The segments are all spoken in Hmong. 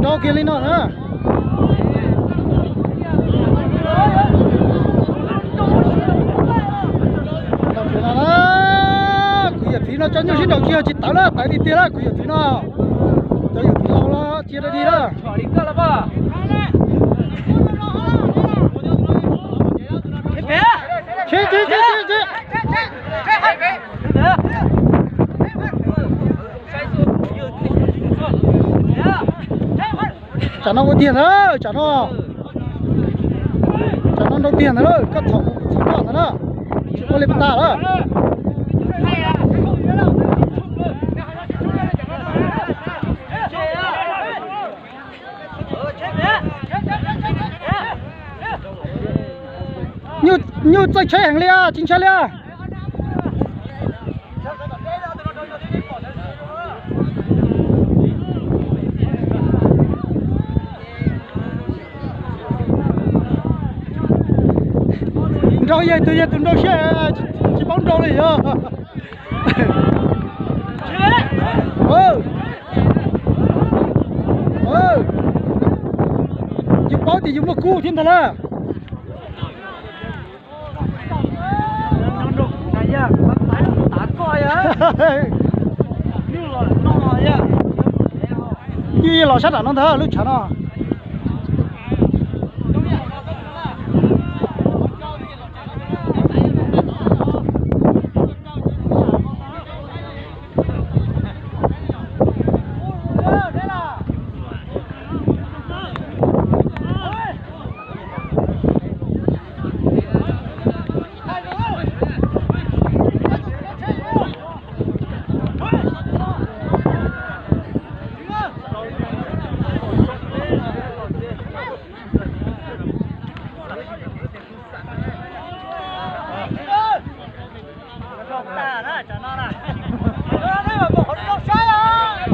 Rau kiag li no na. Kuv yawm txiv no cov nyuj sib nraus tsis yog tsis tawv lawm, tawv tiag tiag lawm kuv yawm txiv no. Cov yawm txiv laus los cia li lawm. Tsam no ua tiag ntag, tsam no, tsam no nrau tiag ntag, koj txhaum kuv txhaum koj ntag na. Tsis ua li puas tag lawm. Nyuj txawj tsheb heev li, tsis ntshai li. Nrau yog tus, yog tus nrau siab, tsis paub nrau li yog. Yus paub tias yus muaj kub thiab ntag lawm. Los sab nram no ntag lub tshav no.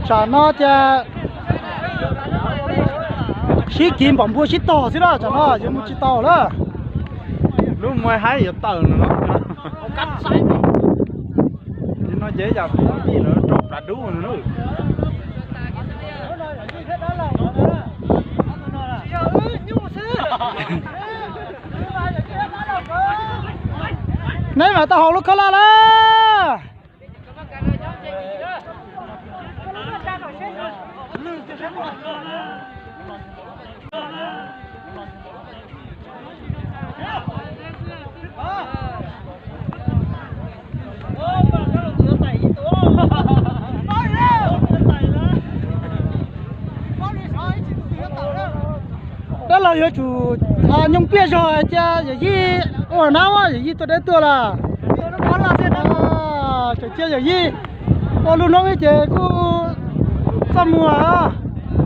Tsam no ces sib kiv npam npua sib tog xwb na, tsam no yuav mus tsis tau lawm. Lub muaj haib yuav tawm no. Li no ces yam pom yij lawv rau plav dub no. Neb mam tau haus lub khaub lag lawm. Dab laug yuav tsum nyooj pliaj zog cia yawm yij ua nab, yawm yij tuaj deb tuaj lawm. Tseem cia yawm yij ua lub hnub ces kuj txaj muag,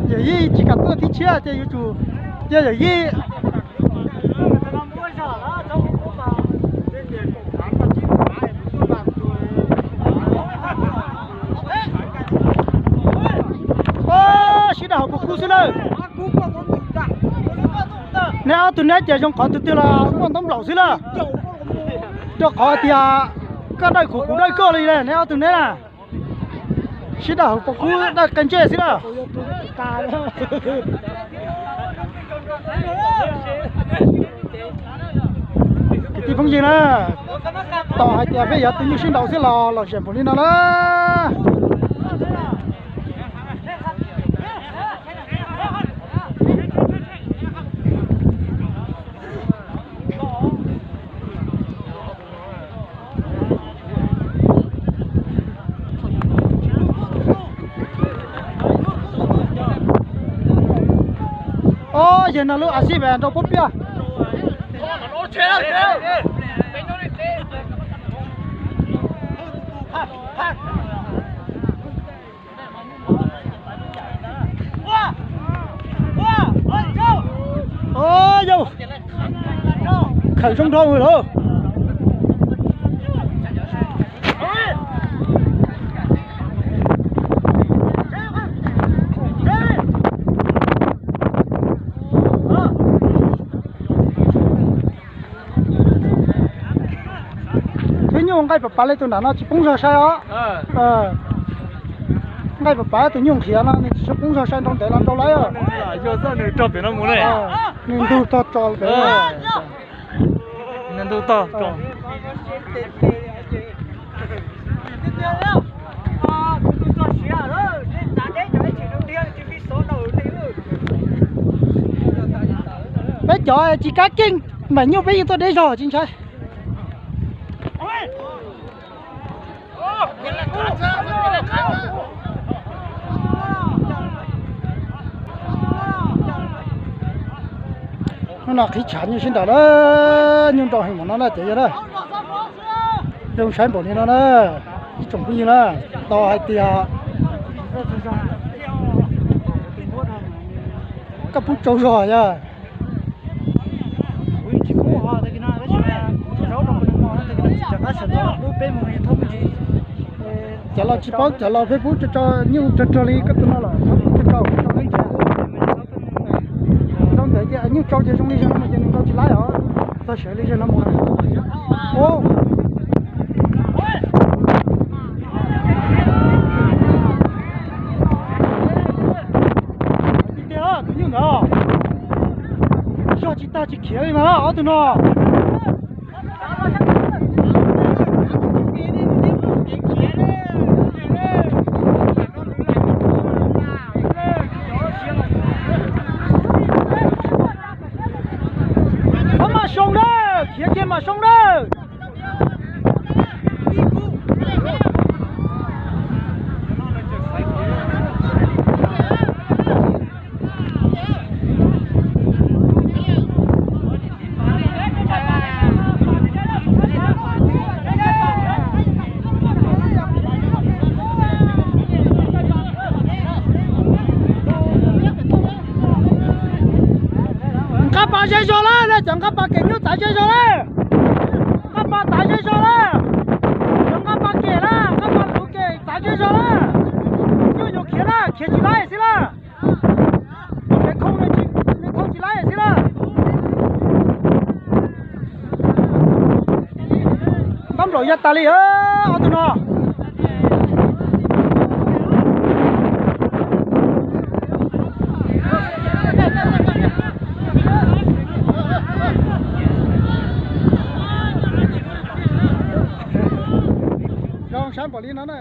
yawm yij tsis kam tuaj thib tshiab ces yuav tsum cia yawm yij. Sib daj hauv paus kub xwb lawm. Neb ob tug neb ces zoo qhov tus twg los muaj ntoob nplaum xwb lawm. Rau qhov tias koj dawj kuv, kuv dawj koj li, neb ob tug neb na. Sib daj hauv paus kub dawj qe ntsej xwb lawm. Kwv tij phooj ywg na, tos hais tias peb yuav tus nyuj sib nraus xwb los lom zem npaum li no na. Ob, yog no lub a sib nrau puab piaj. Yauj, khawm zoo dhau lawm. Twb nyuaj nqaij pas pas li tus nram no tsis poob zog saib os. Nqaij pab pab tus nyuj nqhiav no nws tsis tshua qoob zog, sai nrau ntev los nrau lawm. Nws ntug tog tso pem. Nws ntug tog tso. Peb cov tsis kab keej, mam nyuj peb yeej tuaj deb zog tsis ntshai. Hnub no qhib tshav nyuj sib nraus na, nyuj nrau heev npaum no na ces yog na. Zoo saib npaum li no na, ib tsoom phooj ywg na, tau hais tias koj pub tsau zog yog. Cov laus tsis paub, cov laus peb pub tsau tsau nyuj rog rog li koj tus no los txhob pub tsau tsau, tau ntawd ces nyuj tsau ces zoo li zaum no ces nws nrau tsis laib os, txog sawv li zaum no mus. Tus nyuj ntawd zog tsis tag tsis khiav li mas ob tug no. Txhob maj soo na, khiav kiag mam soo na. Nqaj pas ze zog lawm, cov nqaj pas kem nyuj tav ze zog lawm. Nqaj pas tav ze zog lawm. Cov nqaj pas kem lawm, nqaj pas luv kem tav ze zog lawm. Nyuj yuav khiav lawm, khiav tsis laib xwb lawm. Tus pem khooj ne, thauj tsis laib xwb lawm. Ntab nplaum ya tas li ob tug no. Zoo sab npaum li no na.